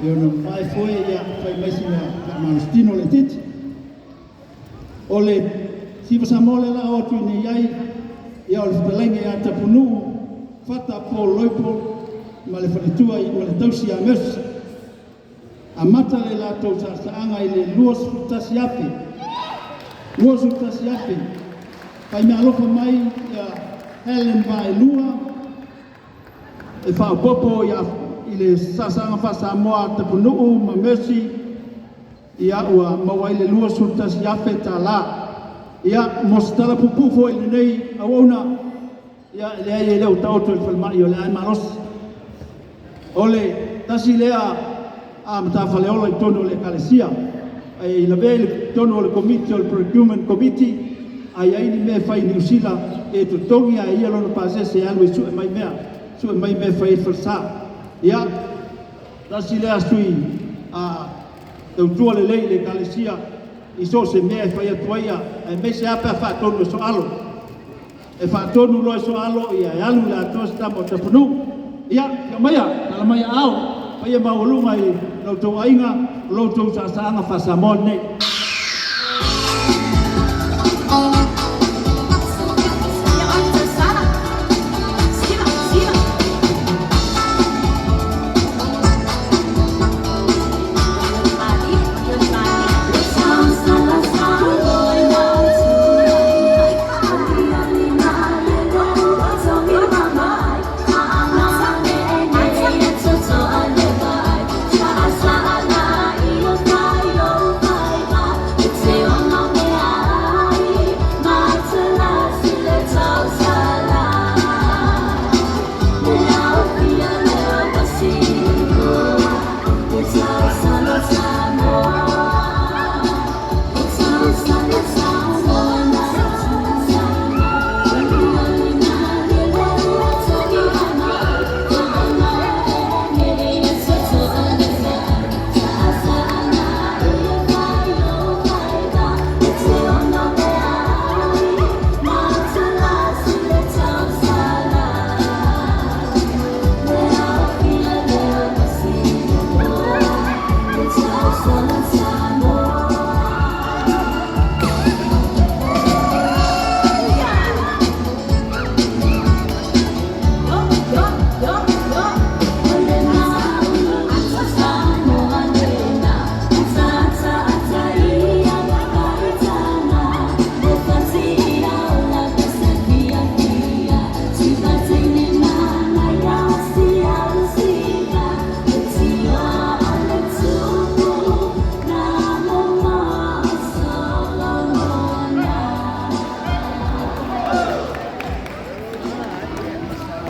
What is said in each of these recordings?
Ia ona mavae foi ia fai mai sina faamalositino laitiiti. O le Siva Samoa lea o le a oo atu iinei i ai, ia o le fetalaiga ia Tapunuu Fata Paul Loipo ma le faletua ma le tausi ia Mercy. Amata le latou saasaaga i le 21,000. 21,000. Fai meaalofa mai ia Helen Vaelua e faaopoopo i le saasaaga faa-Samoa a Tapunuu ma Mercy, ia ua maua ai le $21,000 tala. Ia mo se tala puupuu foi i lenei auauna, ia e leai e le o taoto i le falemai o lea lava e malosi. O le tasi lea matafaleola i totonu o le Ekalesia, e lavea i totonu o le Komiti o le Procurement Committee, a i ai ni mea e fai i Niu Sila, e totogi lava e ia lona pasese e alu e sue mai mea, sue mai mea e fai ai le falesa. Ia, tasi lea sui tautua lelei i le Ekalesia i so o se mea e fai atu ai, aemaise lava pe a faatonu e Sooalo. E faatonu loa e Sooalo, ia e alu i le atoa se tama o Tapunuu. Ia, afio maia, tala mai aao, paia maualuga i lo outou aiga, o lo outou saasaaga faa-Samoa lenei.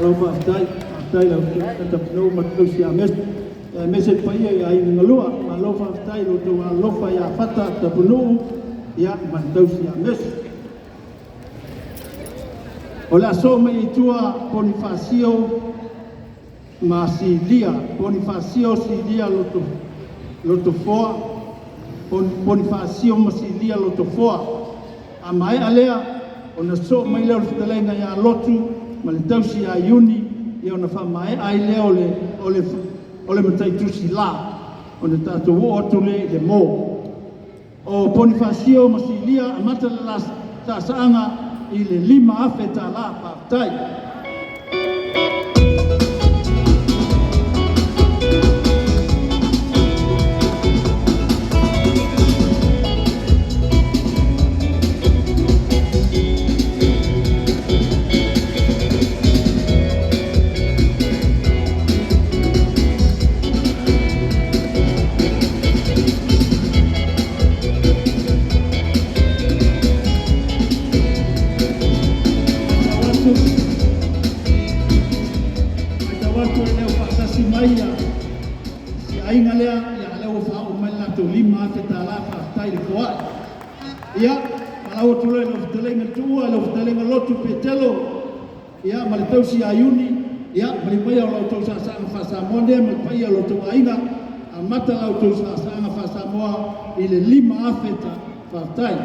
Malo faafetai, faafetai lau Afioga Tapunuu ma le tausi ia Mercy, aemaise le paia i aiga galua. Malo faafetai i lo outou alolofa ia Fata Tapunuu ia ma le tausi ia Mercy. O le a sosoo mai ai i tua Ponifasio ma Silia, Ponifasio Silia Lotofoa, Ponifasio ma Silia Lotofoa. A maea lea, ona sosoo mai lea o le fetalaiga ia Lotu ma le tausi ia Iuni, ia ona faamaea ai lea o le mataitusi la, ona tatou oo atu lea i le mo. O Ponifasio ma Silia, amata le la saasaaga i le $5,000 tala. Faafetai. Matau atu e le o faatasi mai si aiga lea, ia a lea ua faaoo mai le latou $5,000 tala. Faafetai le foai. Ia, valaau atu loa i lau fetalaiga Tuua, lau fetalaiga Lotu Petelo, ia ma le tausi ia Iuni, ia maliu maia o la outou saasaaga faa-Samoa lea ma le paia o lo outou aiga, amata la outou saasaaga faa-Samoa i le $5,000 tala. Faafetai.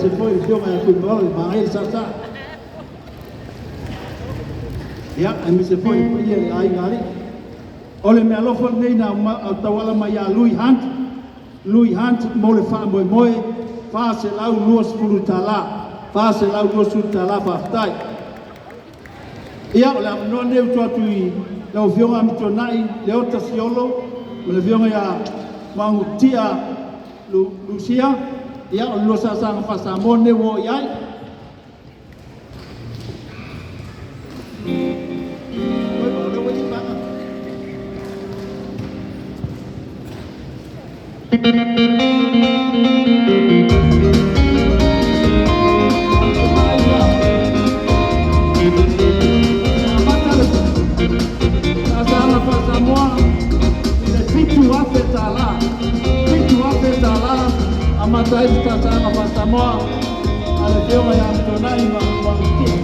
aemaise foi le Afioga ia Tuimaleole, manaia le saasaa. Ia, aemaise foi le paia i le aiga alii. O le meaalofa lenei na tauala mai ia Louis Hunt, Louis Hunt mo le faamoemoe, $420, $420, faafetai. Ia, o le avanoa lenei ua tuu atu i lau Afioga Amituanai Leota Siono ma le Afioga ia Magutia Lucia. Ia, o le lua saasaga faa-Samoa lenei ua oo i ai. Amata le saasaga faa-Samoa i le $7,000, $7,000, amata ai le saasaga faa-Samoa a le Afioga ia Amituanai ma Magutia.